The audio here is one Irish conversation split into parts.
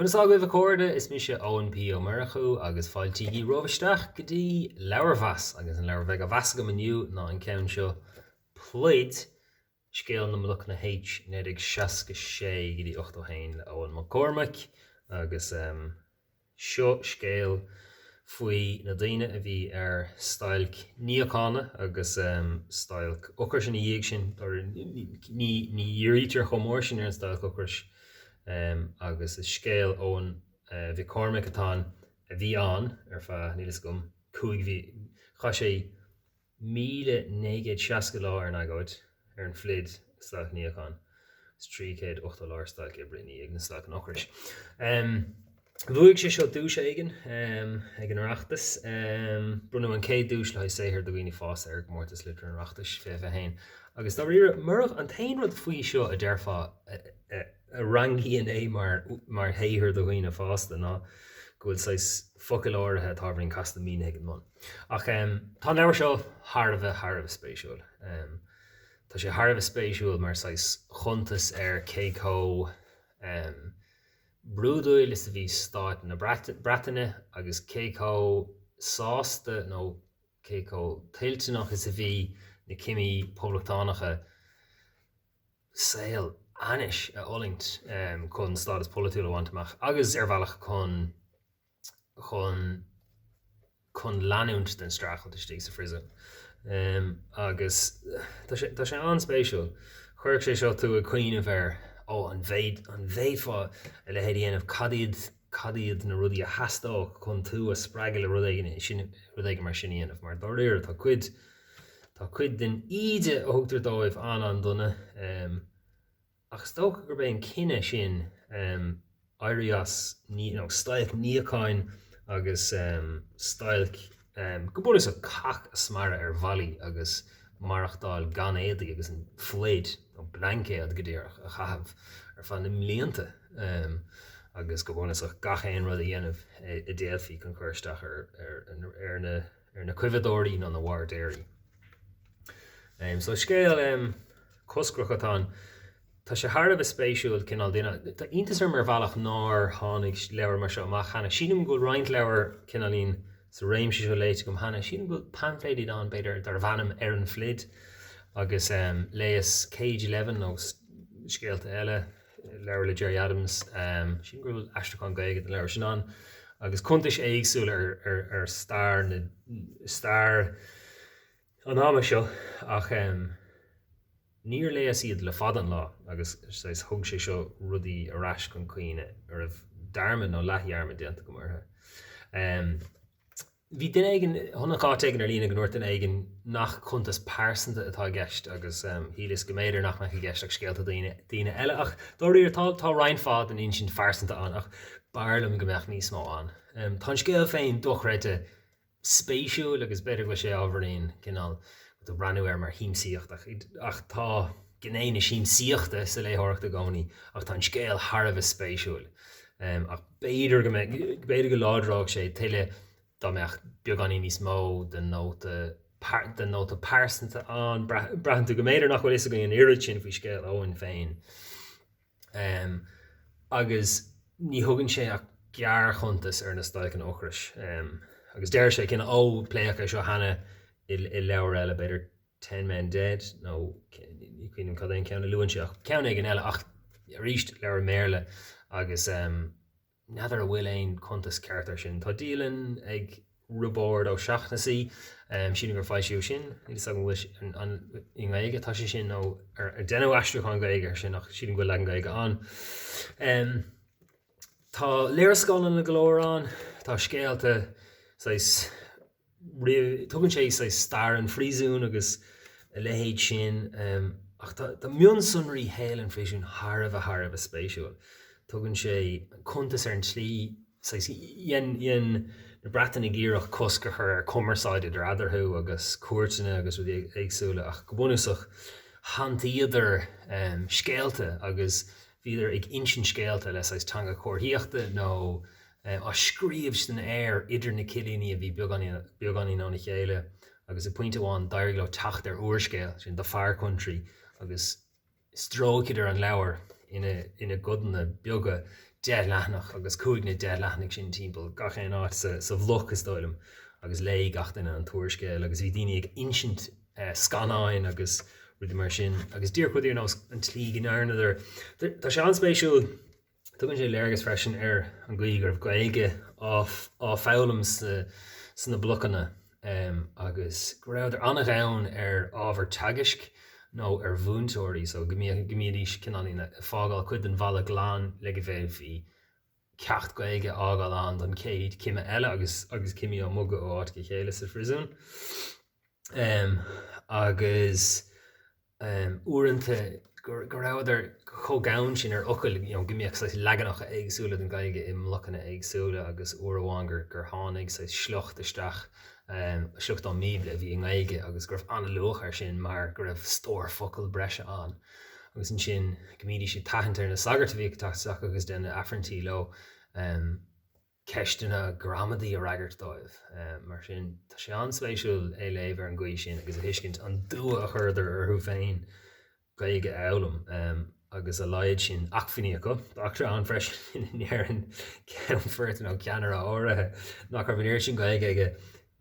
Conas tá agaibh a chairde, is mise Eoin P Ó Murchú agus fáiltígí romhaibh isteach go dtí Leabharmheas agus an leabhar a bheidh á mheas agam inniu ná an ceann seo, Pluid, Scéal na mBlocanna H, 1966 go dtí 81 le Eoghan Mac Cormaic agus Seo scéal faoi na daoine a bhí ar stailc níochána agus stailc ocrais ina dhiaidh sin. Ní dhírítear chomh mór sin ar an stailc ocrais agus is scéal Eoghain Mhic Cormaic atá ann, a bhí ann ar feadh, níl fhios agam, 5 mhí. Chaith sé 1,960 lá ar an agóid, ar an phluid, stailc níocháin, agus 380 lá ar stailc oibre ina dhiaidh, nó stailc an ocrais. Bhuaigh sé seo duais éigin ag an Oireachtas. Bronnadh an chéad duais le haghaidh saothar do dhaoine fásta ar Chomórtas Liteartha an Oireachtais 2021. Agus dáiríre, murach an t-aon rud faoi seo a déarfá a rangaíonn é mar shaothar do dhaoine fásta ná go bhfuil saghas focail áirithe atá ábhairín casta mínithe ag an mbun. Ach tá an leabhar seo thar a bheith, thar a bheith spéisiúil. Tá sé thar a bheith spéisiúil mar saghas chuntas ar cé chomh brúidiúil is a bhí stát na Breataine agus cé chomh sásta nó cé chomh toilteanach is a bhí na cimí poblachtánacha saol ainnis a fhulaingt chun stádas polaitiúil a bhaint amach agus ar bhealach chun chun chun leanúint den streachailt istigh sa phríosún. Agus tá sé tá sé an-spéisiúil. Chuirfeadh sé seo tú ag cuimhneamh ar ó an bhféad an bhféadfá a leithéid a dhéanamh, cad iad cad iad na rudaí a theastódh chun tú a spreagadh le rud éigin sin rud éigin mar sin a dhéanamh, mar dáiríre tá cuid tá cuid den íde a thugtar dóibh an-an-dona. Ach is dócha gurb é an cinneadh sin éirí as nó stailc níocháin agus stailc go bunúsach cac a smearadh ar bhallaí agus maireachtáil gan éadaí agus an phluid, nó blaincéad go díreach, a chaitheamh ar feadh na mblianta agus go bunúsach gach aon rud a dhéanamh a d'fhéadfaí chun cur isteach ar na coimheadóirí nó na wardéirí. So scéal coscrach atá ann. Tá sé thar a bheith spéisiúil cineál duine. Tá iontas orm ar bhealach nár tháinig leabhar mar seo amach cheana. Sílim go bhfuil roinnt leabhar cineáilín sa réimse seo léite agam cheana. Sílim go bhfuil paimfléid ann b'fhéidir darbh ainm Ar an Phluid agus léas Cage 11 nó scéalta eile, leabhar le Gerry Adams. Sílim go bhfuil aistriúchán Gaeilge den leabhar sin ann agus cuntais éagsúla ar stair na stair an ama seo ach níor léas iad le fada an lá agus saghas thug sé seo rudaí ar ais chun cuimhne a raibh dearmad nó leathdhearmad déanta agam orthu. Bhí duine éigin, chonac áit éigin ar líne go ndúirt duine éigin nach cuntas pearsanta atá i gceist agus shíleas go mb'fhéidir nach mbeadh i gceist ach scéalta daoine, daoine eile ach dáiríre tá, tá roinnt mhaith den insint phearsanta ann ach b'fhearr liom go mbeadh níos mó ann. Tá an scéal féin dochreidte spéisiúil agus b'fhéidir go bhfuil sé ábhairín cineál tú ag breathnú air mar shiamsaíocht ach ach tá gné na siamsaíochta sa léitheoireacht i gcónaí ach tá an scéal thar a bheith spéisiúil. Ach b'fhéidir go mbeadh, b'fhéidir go láidreodh sé tuilleadh dá mbeadh beagáinín níos mó den nóta den nóta pearsanta ann. Braitheann tú go mb'fhéidir nach bhfuil fhios againn an oiread sin faoi scéal Eoghain féin. Agus ní thugann sé ach gearrchuntas ar na stailceanna ocrais. Agus deir sé, cineál, ó, pléadh é seo cheana i leabhar eile, b'fhéidir Ten Men Dead nó ní cuimhin liom cad é an ceann a luann sé ach ceann éigin eile ach arís leabhar i mBéarla agus N'fheadar an bhfuil aon chuntas ceart air sin. Tá dialann ag Roibeárd Ó Seachnasaigh, sílim gur foilsíodh sin, níl fhios agam an bhfuil an i nGaeilge atá sé sin nó ar deineadh aistriúchán Gaeilge air sin ach sílim go bhfuil leagan Gaeilge ann. Tá léarscáileanna go leor ann, tá scéalta saghas Tugann sé saghas stair an phríosúin agus a leithéid sin ach tá mionsonraí shaol an phríosúin thar a bheith thar a bheith spéisiúil. Tugann sé cuntas ar an tslí saghas dhein dhein na Breatanaigh iarracht cosc a chur ar chumarsáid idir eadarthu agus cuairteanna agus rudaí éagsúla ach go bunúsach shantaíodar scéalta agus bhíodar ag insint scéalta le saghas teanga chomharthaíochta nó á scríobh san aer idir na cillíní a bhí beagáinín óna chéile agus ag pointe amháin d'éirigh leo teacht ar úrscéal, sin The Far Country, agus stróiceadar an leabhar ina gcodanna beaga. 10 leathanach agus chuaigh na 10 leathanach sin timpeall gach aon áit sa bhloc is dóigh liom agus léigh gach duine an t-úrscéal agus bhí daoine ag insint scannáin agus rudaí mar sin agus díreach rudaí ar nós an tslí go ndearnadar. Tá sé an-spéisiúil, tugann sé léargas freisin ar an gcaoi go raibh Gaeilge á foghlaim sna blocanna agus go rabhadar an-ghann ar ábhar teagaisc nó ar mhúinteoirí so go mbídís cineáilín ag fágáil cuid den bhalla glan le go bhféadfaí ceacht Gaeilge a fhágáil ann don chéad cime eile agus agus cimí á mbogadh ó áit go chéile sa phríosún. Agus uaireanta go rabhadar chomh gann sin ar fhocail you know go mbíodh saghas leaganacha éagsúla den Ghaeilge i mblocanna éagsúla agus uair amháin gur gur tháinig saghas sliocht isteach, sliocht ón mBíobla a bhí i nGaeilge agus go raibh an-luach air sin mar go raibh stór focal breise ann agus ansin go mbídís ag tathant ar na sagairt a bhíodh ag teacht isteach agus déanamh aifrinntí leo. Ceisteanna gramadaí a fhreagairt dóibh. Mar sin, tá sé an-spéisiúil é léamh ar an gcaoi sin agus a thuiscint an dua a chuireadar orthu féin Gaeilge a fhoghlaim agus a laghad sin acmhainní acu. Tá eachtra ann freisin ina ndeireann ceannfort nó ceannaire áirithe nach raibh an oiread sin Gaeilge aige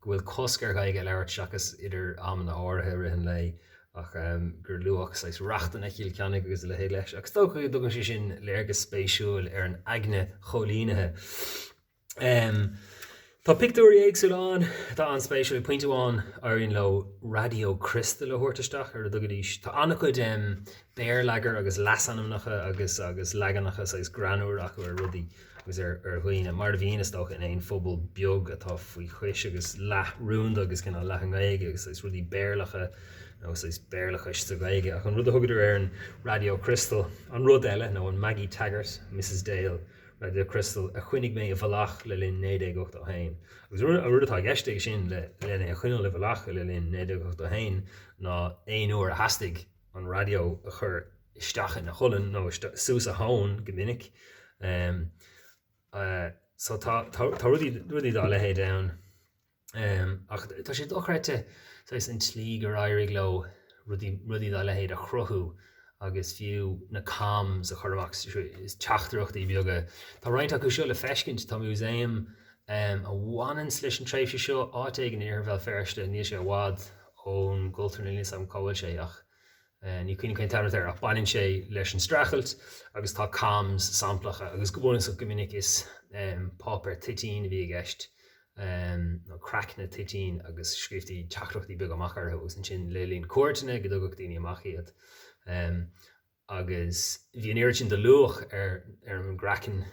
go bhfuil cosc ar Ghaeilge a labhairt seachas idir amanna áirithe i rith an lae ach gur luadh saghas rachtanna Chill Chainnigh agus a leithéid leis. Ach is dócha go dtugann sé sin léargas spéisiúil ar an aigne choilínithe. Tá pictiúirí éagsúla ann atá an-spéisiúil. Ag pointe amháin éiríonn leo raidió criostail a thabhairt isteach ar a dtugaidís. Tá an-chuid béarlagair agus leasainmneacha agus agus leaganacha saghas greannmhara acu ar rudaí. agus ar dhaoine, mar a bhíonn, is dócha, in aon phobal beag atá faoi chois agus leath rúnda agus cineál leath i nGaeilge agus saghas rudaí Béarlacha nó saghas Béarlachais sa Ghaeilge. Ach an rud a thugadar ar an Raidió Criostail, an rud eile, nó an Maggie Taggart, Mrs Dale, Raidió Criostail, a choinnigh mé i bhfolach le linn 1981. Agus an rud atá i gceist aige sin le len é a choinneáil i bhfolach le linn 1981 ná aon uair a theastaigh an raidió a chur isteach ina cholainn nó suas a thóin go minic. So tá rudaí rudaí dá leithéid ann. Ach tá sé dochreidte saghas an tslí gur éirigh leo rudaí rudaí dá leithéid a chruthú agus fiú na comms a chur amach, is teachtaireachtaí beaga. Tá roinnt acu seo le feiscint, tá músaem a bhaineanns leis an tréimhse seo áit éigin in iarthar Bhéal Feirste, níl sé i bhfad ón gCultúrlann, níl 'fhios agam cá bhfuil sé ach ní cuimhin cén t-ainm atá air ach baineann sé leis an streachailt agus tá comms samplacha agus go bunúsach go minic is páipéar toitín a bhí i gceist nó craicne toitín agus scríobhtaí teachtaireachtaí beaga amach orthu agus ansin le linn cuairteanna go dtugadh daoine amach iad. Agus bhí an oiread sin de luach ar ar an gcraiceann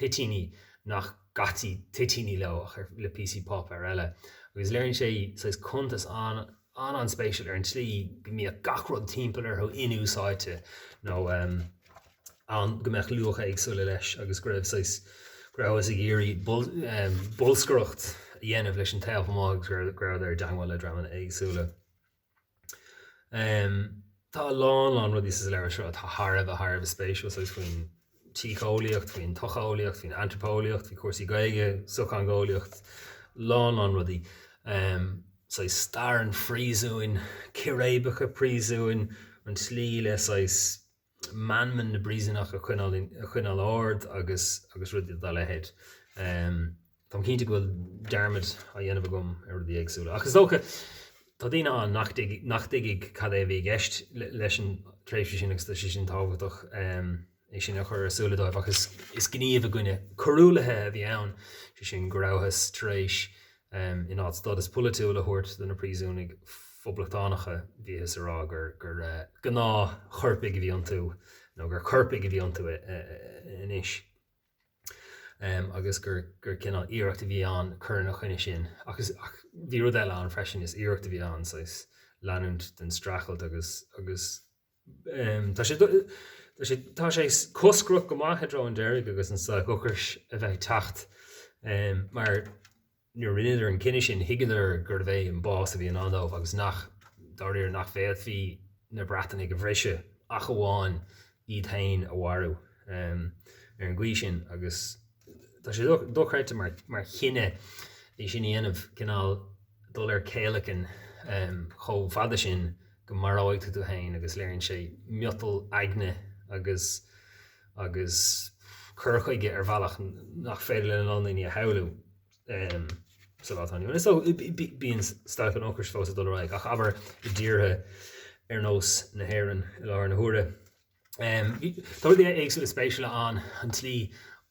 toitíní nach gcaití toitíní leo ach ar le píosaí páipéir eile. Agus léiríonn sé saghas cuntas an an-an-spéisiúil ar an tslí go mbíodh gach rud timpeall orthu in-úsáidte nó an go mbeadh luach éagsúla leis agus go raibh saghas go rabhthas ag iarraidh bolscaireacht a dhéanamh leis an taobh amuigh agus go rabhadar i dteagmháil le dreamanna éagsúla. Tá a lán, lán rudaí sa leabhar seo atá thar a bheith, thar a bheith spéisiúil, saghas faoin tsíceolaíocht, faoin tsocheolaíocht, faoin antraipeolaíocht, faoi chúrsaí Gaeilge, sochtheangeolaíocht, lán, lán rudaí. Saghas stair an phríosúin, círéibeacha príosúin, an tslí le saghas meanman na bpríosúnach a choinneáil ard agus agus rudaí dá leithéid. Táim cinnte go bhfuil dearmad á dhéanamh agam ar rudaí éagsúla. Ach is dócha, tá daoine ann nach dtuigfidh cad é a bhí i gceist leis an tréimhse sin agus tá sé sin tábhachtach é sin a chur ar a súile dóibh. Ach is gníomh i gcoinne coiriúlaithe a bhí ann, sé sin go rabhthas tar éis In áit stádas polaitiúil a thabhairt do na príosúnaigh phoblachtánacha, bhíothas a rá gur gnáthchoirpigh a bhí iontu, nó gur coirpigh a bhí iontu anois, agus gur cineál iarracht a bhí ann cur ina choinne sin. Ach bhí rud eile ann freisin, is iarracht a bhí ann saghas leanúint den streachailt agus Tá sé tá sé coscrach go maith i dtreo an deiridh agus an stailc ocrais a bheith ag teacht mar nuair a rinneadar an cinneadh sin thuigeadar gurbh é an bás a bhí i ndán dóibh agus nach, dáiríre, nach bhféadfaí na Breatanaigh a bhriseadh ach amháin iad féin a mharú ar an gcaoi sin agus tá sé dochreidte mar chinneadh é sin a dhéanamh, cineál dul ar céalacan chomh fada sin go maróidh tú tú féin agus léiríonn sé miotal aigne agus agus. cur chuige ar bhealach nach féidir lena lán daoine a shamhlú sa lá atá inniu ann. Is dóigh, bíonn stailc an ocrais fós ag dul ar aghaidh, ach abair i dtíortha ar nós na hÉireann i láthair na huaire. Tá rudaí éagsúla spéisiúla ann, an tslí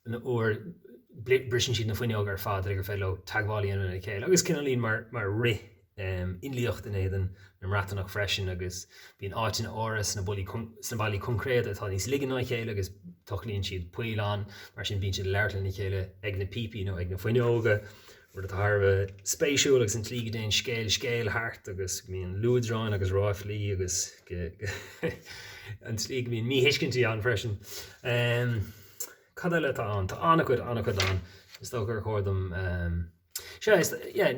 nuair briseann siad na fuinneoga ar fad le gur féidir leo teagmháil a dhéanamh lena chéile agus cineáilín mar mar rith inlíocht in éadan na mBreatanach freisin agus bíonn áiteanna áirithe sna ballaí sna ballaí coincréide atá níos laige ná a chéile agus tochlaíonn siad poill ann mar sin bíonn siad ag labhairt lena chéile ag na píopaí nó ag na fuinneoga. Rud atá thar a bheith spéisiúil agus an tslí go dtéann scéal scéil thart agus go mbíonn luaidreáin agus ráflaí agus an tslí go mbíonn míthuiscintí ann freisin. Cad eile atá ann? Tá an-chuid, an-chuid ann. Is dócha gur chóir dom, sea, is, yeah,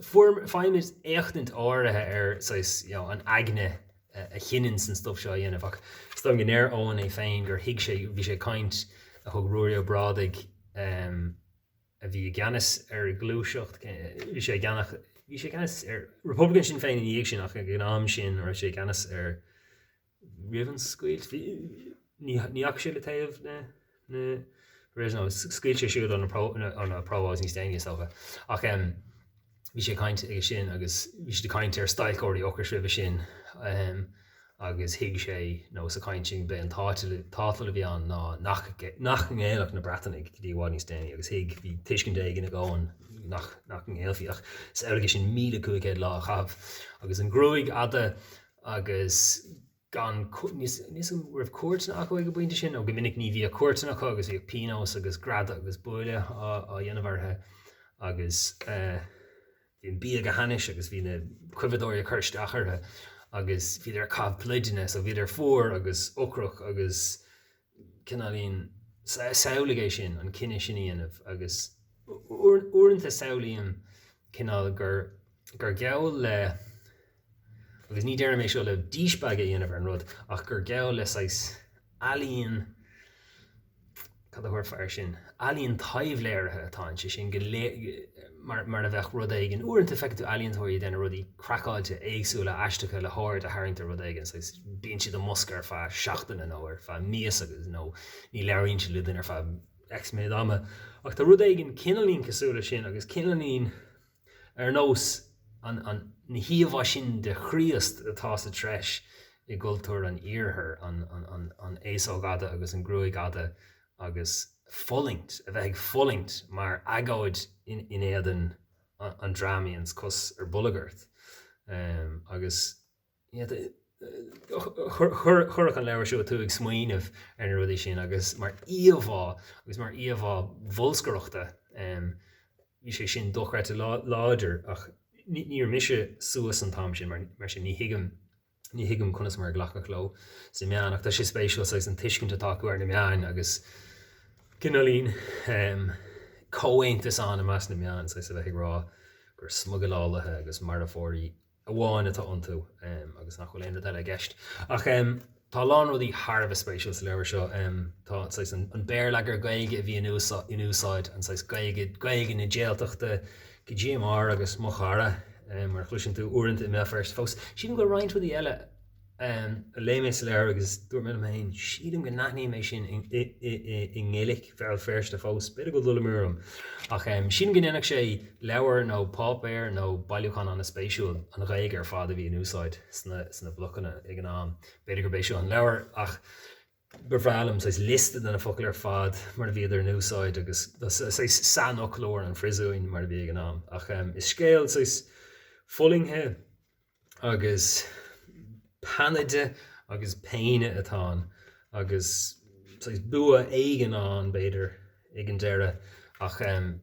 Fuair, faighimid éachtaint áirithe ar saghas, you know, an aigne a chinneann san stuif seo a dhéanamh ach is dóigh liom go ndeir Eoin é féin gur thuig sé, bhí sé ag caint, a thug Ruairí Ó Brádaigh a bhí i gceannas ar an ghluaiseacht, bhí sé i gceannach, bhí sé i gceannas ar Republican Sinn Féin ina dhiaidh sin ach ag an am sin raibh sé i gceannas ar roimh an scoilt, ní dheachaigh sé le taobh na, na, no, scoilt sé siúd ó na Provo's níos déanaí is dócha. Ach bhí sé ag caint aige sin agus bhí siad ag caint ar stailceoirí ocrais roimhe sin agus thuig sé nó sa chaint sin b'é an tátal a bhí ann ná nach nach ngéillfeadh na Breatanaigh go dtí i bhfad níos déanaí agus thuig, bhí tuiscint éigin ag Eoin nach nach ngéillfí ach samhlaigh é sin 1500 lá a chaitheamh agus an ghruaig fhada agus gan, níl a fhios agam an raibh cúirteanna acu ag an bpointe sin, nó go minic ní bhíodh cúirteanna acu agus bhíodh pionós agus greadadh agus buaile á dhéanamh orthu agus bhí an bia go hainnis agus bhí na coimheadóirí ag cur isteach orthu agus bhíodar ag caitheamh pluideanna so bhíodar fuar agus ocrach agus cineáilín, samhlaigh é sin, an cinneadh sin a dhéanamh agus uaireanta samhlaím cineál gur, gur geall le, agus ní deirim é seo le díspeagadh a dhéanamh ar an rud, ach gur geall le saghas ealaín, cad a thabharfá air sin, ealaín taibhléirithe atá ann, sé sin go, mar, mar a bheadh rud éigin, uaireanta feicfidh tú ealaíontóirí ag déanamh rudaí craiceáilte, éagsúla, aisteacha le haird a tharraingt ar rud éigin, saghas, bíonn siad i mbosca ar feadh seachtaine nó ar feadh míosa agus nó ní labhraíonn siad le duine ar feadh X méid ama. Ach tá rud éigin cineáilín cosúil leis sin agus cineáilín ar nós an, an, na híomhá sin de Chríost atá sa treis i gcultúr an Iarthair, an, an, an, an fhéasóg fhada agus an ghruaig fhada agus fulaingt, a bheith ag fulaingt mar agóid in, in éadan an dream a dhéanas cos ar bolg ort. Agus chuirfeadh an leabhar seo tú ag smaoineamh ar na rudaí sin agus mar íomhá agus mar íomhá bholscaireachta bhí sé sin dochreidte láidir ach ní raibh mise suas an t-am sin mar sin ní thuigim ní thuigim conas mar a glacadh leo sna meáin ach tá sé spéisiúil saghas an tuiscint atá acu ar na meáin agus cineáilín comhaontas ann i measc na meán saghas a bheith ag rá gur smugairleálaithe agus marfóirí amháin atá iontu agus nach bhfuil aon rud eile i gceist. Ach tá a lán rudaí thar a bheith spéisiúil sa leabhar seo. Tá saghas an béarlagair Gaeilge a bhí in úsáid, an saghas Gaeilge, Gaeilge na Jaeltachta, GMR agus Mo Chara, mar a chloiseann tú uaireanta i mBéal Feirste fós. Sílim go bhfuil roinnt rudaí eile a léigh mé sa leabhar agus dúirt mé liom féin, sílim go n-aithním é sin i nGaeilge Bhéal Feirste fós, b'fhéidir go bhfuil dul amú orm. Ach sílim go ndéanfadh sé leabhar nó páipéar nó bailiúchán an-spéisiúil, an Ghaeilge ar fad a bhí in úsáid sna blocanna ag an am. B'fhéidir gurb é seo an leabhar ach ba bhreá liom saghas liosta de na focail ar fad mar a bhíodar in úsáid agus saghas sainfhoclóir an phríosúin mar a bhí ag an am. Ach is scéal saghas fulaingthe, agus peannaide agus péine atá ann agus saghas bua éigin ann b'fhéidir ag an deireadh ach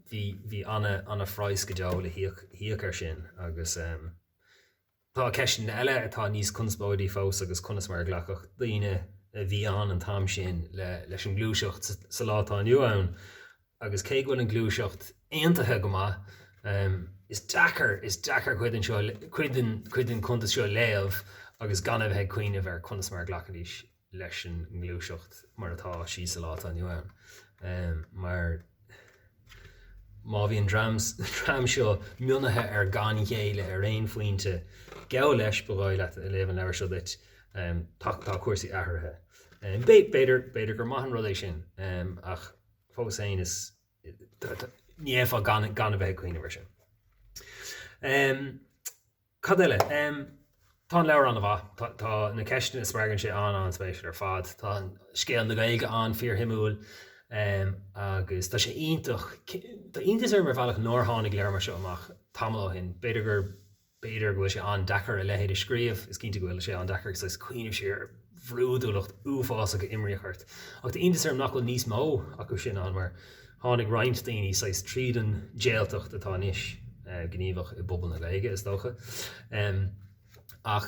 bhí bhí ana ana phraghas go deo le híoc híoc air sin agus tá ceisteanna eile atá níos conspóidí fós agus conas mar a ghlacfadh daoine a bhí ann an t-am sin le leis an ngluaiseacht sa lá atá inniu ann Agus cé go bhfuil an ghluaiseacht aontaithe go maith, is deacair, is deacair cuid den seo, cuid den, cuid den chuntas seo a léamh agus gan a bheith ag cuimhneamh ar conas mar a ghlacfaidís leis an ngluaiseacht mar atá sí sa lá atá inniu ann. Mar má bhí an dream, dream seo mionnaithe ar gan ghéilleadh ar aon phointe, geall leis, ba dhóigh leat ag léamh an leabhair seo duit, tá, tá cúrsaí athraithe. B'fhéidir, b'fhéidir gur maith an rud é sin, ach fós féin is, ní fhéadfá gan, gan a bheith ag cuimhneamh air sin. Cad eile? Tá an leabhar an-mhaith. Tá na ceisteanna a spreagann sé an-an-spéisiúil ar fad. Tá scéal na Gaeilge an-fhíorshuimiúil agus tá sé iontach, tá iontas orm ar bhealach nár tháinig leabhar mar seo amach tamall ó shin. B'fhéidir gur, b'fhéidir go bhfuil sé an-deacair a leithéid a scríobh, is cinnte go bhfuil sé an-deacair saghas cuimhneamh siar ar bhrúidiúlacht uafásach a imríodh ort. Ach tá iontas orm nach bhfuil níos mó acu sin ann mar Tháinig roinnt daoine saghas tríd an jaeltacht atá anois gníomhach i bpobal na Gaeilge, is dócha. Ach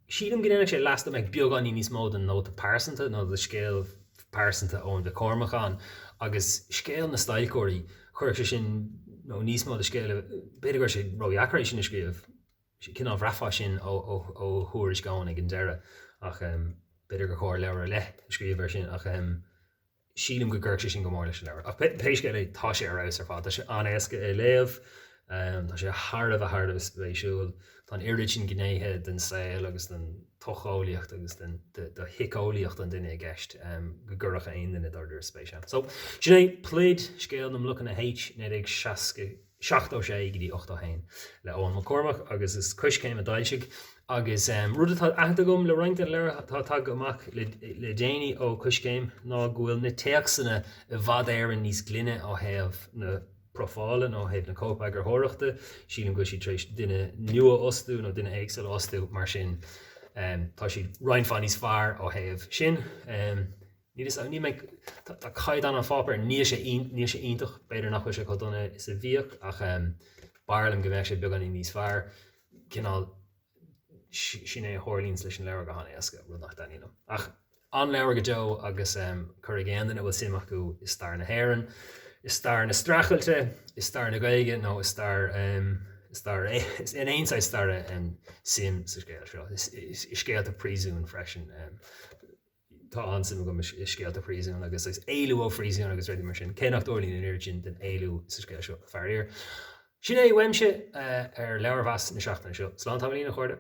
sílim go ndéanfadh sé leas dá mbeadh beagáinín níos mó den nóta pearsanta nó de scéal pearsanta Eoin Mhic Cormaic ann agus scéal na stailceoirí, chuirfeadh sé sin, nó níos mó de scéal, b'fhéidir go raibh sé ródheacair é sin a scríobh, cineál bhraithfeá sin ó thuairisc Eoin ag an deireadh ach b'fhéidir gur chóir leabhar ar leith a scríobh air sin ach. Sílim go gcuirfeadh sé sin go mór leis an leabhar. Ach pé scéal é, tá sé ar fheabhas ar fad. Tá sé an-éasca é léamh, tá sé thar a bheith thar a bheith spéisiúil. Tá an oiread sin gnéithe den saol agus den tsocheolaíocht agus den de shíceolaíocht an duine i gceist go gcuirfeadh aon duine dáiríre spéis ann. So, sin é Pluid, Scéal na mBlocanna H, 1960. 76 go dtí 81 le Eoin Mac Cormaic agus is Coiscéim a d'fhoilsigh agus rud atá aitheanta agam le roinnt de na leabhair atá tagtha amach le déanaí ó Coiscéim ná go bhfuil na téacsanna i bhfad Éireann níos glaine ó thaobh na profála nó ó thaobh na cóipeagarthóireachta. Sílim go bhfuil siad tar éis duine nua a fhostú nó duine éagsúil a fhostú mar sin tá siad roinnt mhaith níos fearr ó thaobh sin. Níl fhios agam, níl mé, tá caighdeán an pháipéir, níl sé, níl sé iontach, b'fhéidir nach bhfuil sé chomh dona is a bhíodh ach b'fhearr liom go mbeadh sé beagáinín níos fearr, cineál, sin é a tharlaíonns leis an leabhar go han-éasca, rud nach dtaitníonn liom. Ach an-leabhar go deo agus cuirfidh aon duine a bhfuil suim acu i stair na hÉireann, i stair na streachailte, i stair na Gaeilge nó i stair, i stair, in aon saghas staire suim sa scéal seo, i scéalta príosúin freisin. Tá an-suim agam i scéalta príosúin agus saghas éalú ó phríosún agus rudaí mar sin, cé nach dtarlaíonn an oiread sin den éalú sa scéal seo, faraor. Sin é uaimse ar leabharmheas na seachtaine seo. Slán tamaillín, a chairde.